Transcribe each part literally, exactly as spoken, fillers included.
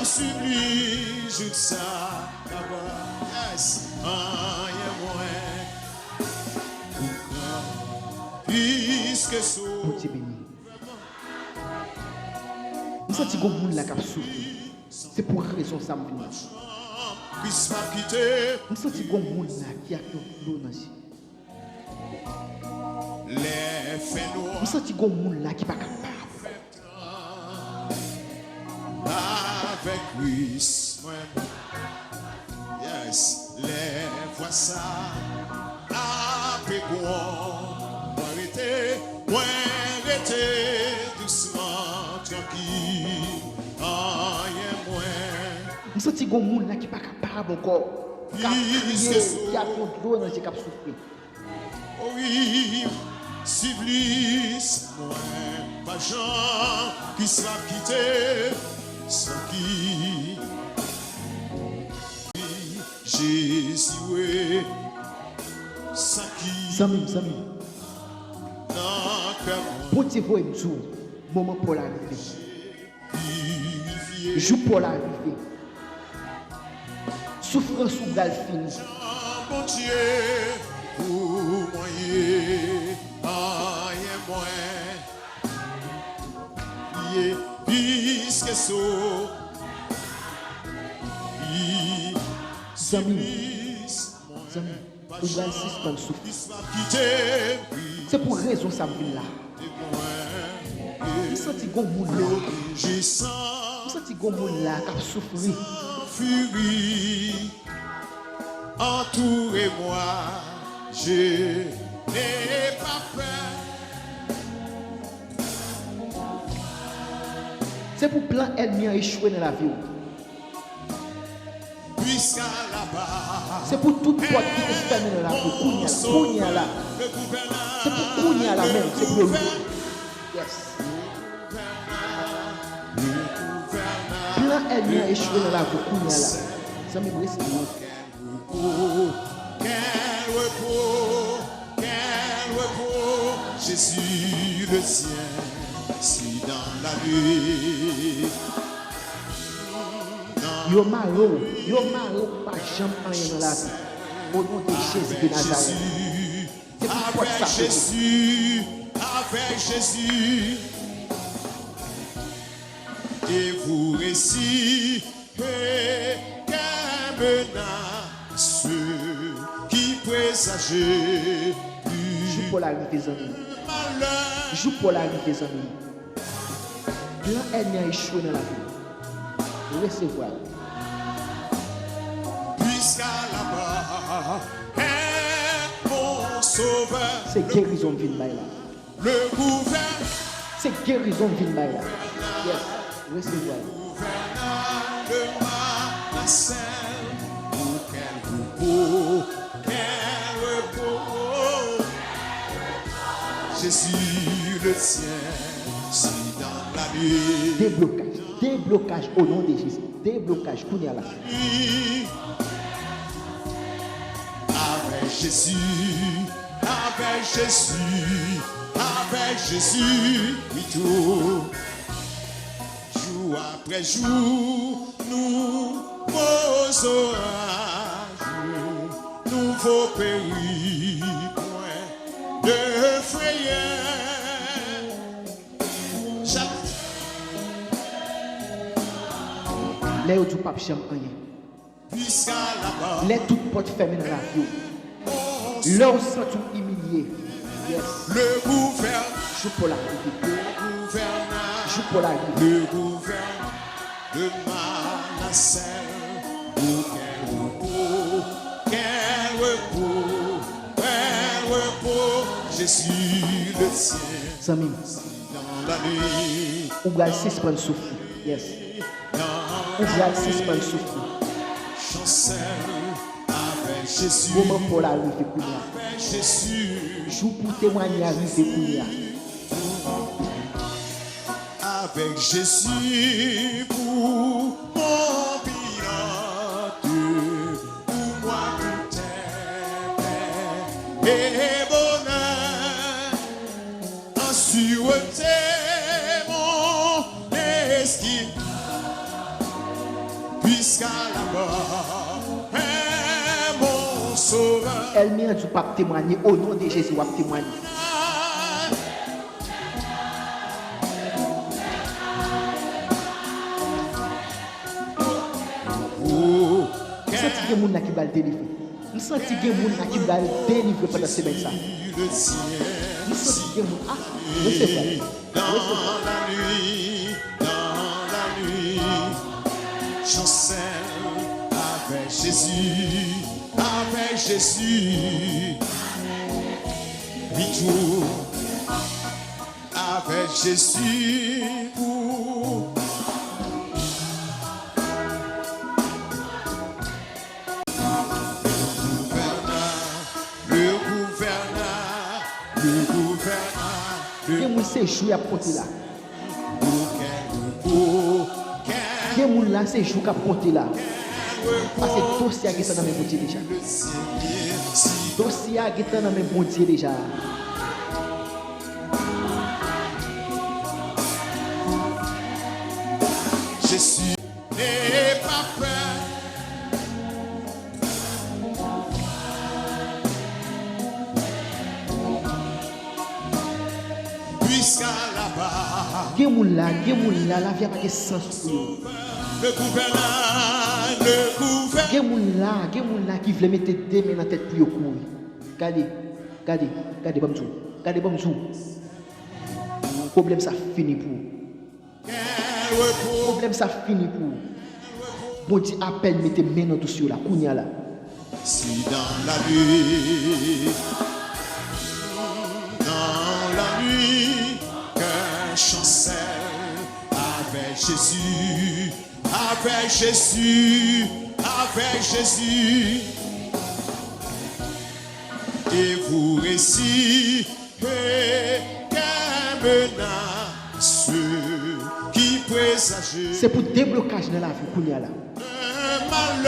Swiv li jouk sa kaba. Yes. Anyen mwen pou gran. Piske sou Bondye beni. M santi gon moun la k ap soufri. Se pou rezon sa m vin la. Kris pa kite. M santi gon moun la ki ak yon dlo nan je. Lè fè nwa. M santi gon moun la ki pa kapab. Avèk Kris mwen. Yes, lè vwa sa ape gwon, mwen rete, mwen rete dousman, trankil, anyen mwen. M santi gon moun la ki pa kapab ankò, k ap kriye, ki ak yon dlo nan je, k ap soufri. O wi, swiv li, mwen pa jan ki sa kite, san ki Jezi we, san ki Zanmi m, zanmi m. Nan kè mwen. Bondye voye m di w, moman pa w la rive. Jou pa w la rive. Soufrans ou pral fini. Bondye pou mwen ye, anyen mwen ye, piske so. Zanmi m, zanmi m. Ou pral sispann soufri. Se pou rezon sa m vin la. M santi gon moun la. M santi gon moun la k ap soufri. Entoure mwa, je n'ai pas peur. Se pou plan ènmi an echwe nan lavi w. Se pou tout pòt ki te fèmen nan lavi w, kounye a, kounye a la. Se pou kounye a la menm, se pou yo louvri. Yes. Plan ènmi an echwe nan lavi w, kounye a la. Zanmi m, resi. Repo, quel repos, quel repos, Jésus le tien, si dans la nuit. Yo mare w, yo mare w, pa janm anyen nan lavi. O non de Jezi de Nazarèt. Se pou pòt sa fèmen. Avec Jésus, avec Jésus, et vous réussissez. Quelle menace qui présage du Jou pa w la rive, zanmi m. Jou pa w la rive, zanmi m. Plan ènmi an echwe nan lavi w. Resevwa l. Puisqu'à la mort, mon sauveur. Se gerizon m vin bay la. Le gouverneur. Se gerizon m vin bay la. Yes. Resevwa l. Gouverneur de ma nacelle. Oh, quel repos, quel repos. Jésus le tien, si dans la nuit. Deblokaj. Deblokaj o non de Jezi. Deblokaj kounye a la. Avec Jésus, avec Jésus, avec Jésus, wi tou. Jou apre jou, nou vo zoraj, nou vo peri, pwen de frayè. Lè yo di w p ap janm anyen. Lè tout pòt fèmen nan lavi w. Lè w santi w imilye. Yes. Jou pa w la rive. Jou pa w la rive. Le gouverneur de ma nacelle. Oh, quel repos, quel repos, quel repos, Jésus le tien. Zanmi m, ou pral sispann soufri. Yes. Ou pral sispann soufri. Moman pa w la rive kounye a. Jou pou w temwaye a rive kounye a. Avec Jésus pour mon pilote, pour moi tout est paix et bonheur. En sûreté, mon esprit. Jusqu'à la mort, eh, mon sauveur. Ènmi an di w p ap temwanye, o non de Jezi, w ap temwanye. M santi gen moun la ki pral delivre. M santi gen moun la ki pral delivre pandan semèn sa. M santi gen moun, ah, resevwa l. Dans la nuit, dans la nuit, chancelle avec Jésus, avec Jésus. Bijou avec Jésus pour le gouverneur, le gouverneur, le Gen moun se jou y ap konte la. Gen moun la se jou k ap konte la. Paske dosye a gentan nan men Bondye deja. Dosye a gentan nan men Bondye deja. Jezi. N'aie pas peur. Puisqu'à la barre, Gen moun la, gen moun la, lavi a pa gen sans pou yo. Le gouverneur, le gouverneur. Gen moun la, gen moun la ki vle mete de men nan tèt pou yo kouri. Gade, gade, gade, ban m di w. Gade, ban m di w. Pwoblèm sa fini pou ou. Pwoblèm sa fini pou ou. Bondye apèn mete men nan dosye w la, kounye a la. Si dans la nuit, dans la nuit, qu'un chancelle avec Jésus, avec Jésus, avec Jésus, et vous réussissez. Se pou deblokaj nan lavi w kounye a la.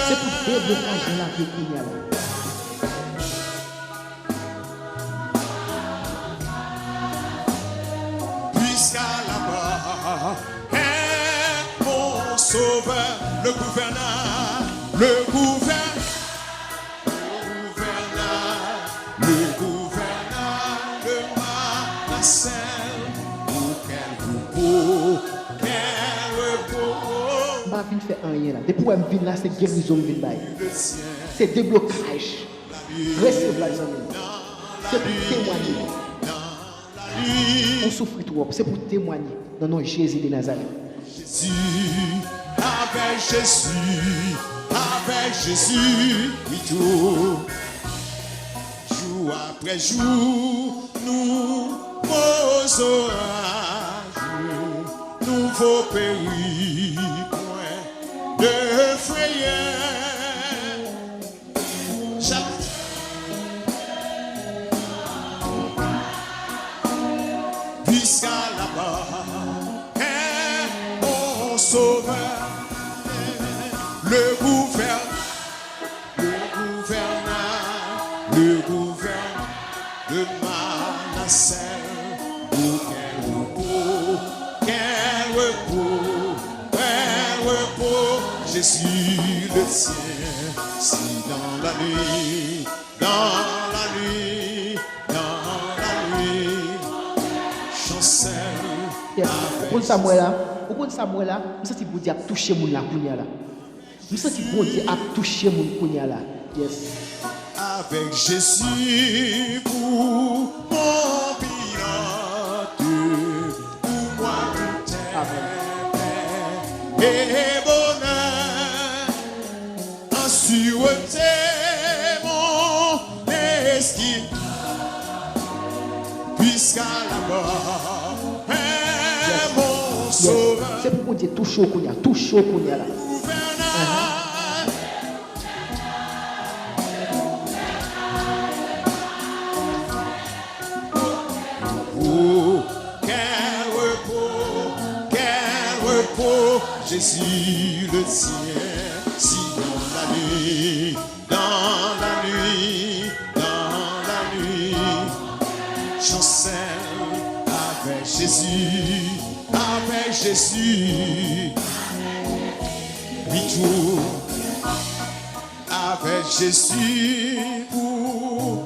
Se pou deblokaj nan lavi w kounye a la. Puisqu'à la barre, eh, mon sauveur, le gouverneur, le gouverneur, le gouverneur de Manasè, oh, quel repos, quel repos. M pa vin fè anyen la. Depi w wè m vin la, se gerizon m vin bay. Se deblokaj. Resevwa l, zanmi m. Se pou temwanye. Ou soufri twòp, se pou temwanye nan non Jezi de Nazarèt. Jezi, avèk Jezi, avèk Jezi, wi, tou. Jou apre jou, nou poze oraje, nou vo peri pwen de frayè. Jusqu'à la mort, eh, mon sauveur, le gouverneur, le gouverneur, le gouverneur de Manasè, oh, quel repos, quel repos, quel repos, Jésus le tien, si dans la nuit, dans la nuit, dans la nuit, chancelle. Yes. Ou konn sa m wè la? Ou konn sa m wè la? M santi Bondye ap touche moun la kounye a la. M santi Bondye ap touche moun kounye a la. Yes. Avec Jésus pour mon pilote, pour moi tout est paix et bonheur. En sûreté, mon esprit, puisqu'à la mort, eh, mon sauveur. Se pou Bondye touche w kounye a, touche w kounye a la. Oh, quel repos, quel repos, Jésus le tien, si dans la nuit, dans la nuit, dans la nuit, chancelle avec Jésus, avec Jésus. Wi, tou avèk Jezi pou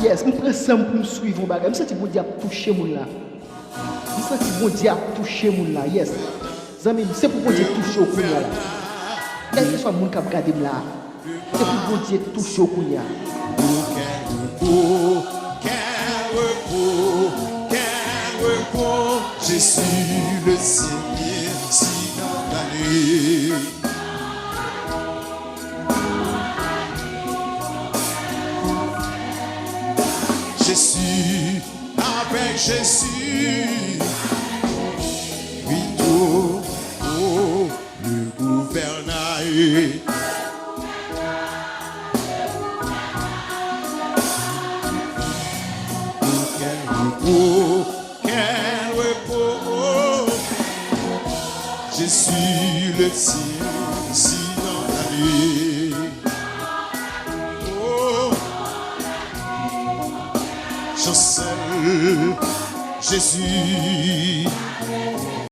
Yes, m pran san m pou m swiv yon bagay. M santi Bondye ap touche moun la. M santi Bondye ap touche moun la. Yes. Zanmi m, se pou Bondye touche w kounye a la. Kèlkeswa moun k ap gade m la, se pou Bondye touche w kounye a. Quel repos, quel repos, quel repos, je suis le Seigneur, si dans la nuit. Je suis avec Jésus, oui, tout, oh, le gouvernail. Quel repos, quel repos, je suis le ciel, si dans la nuit. Oh, Chancel, Jésus.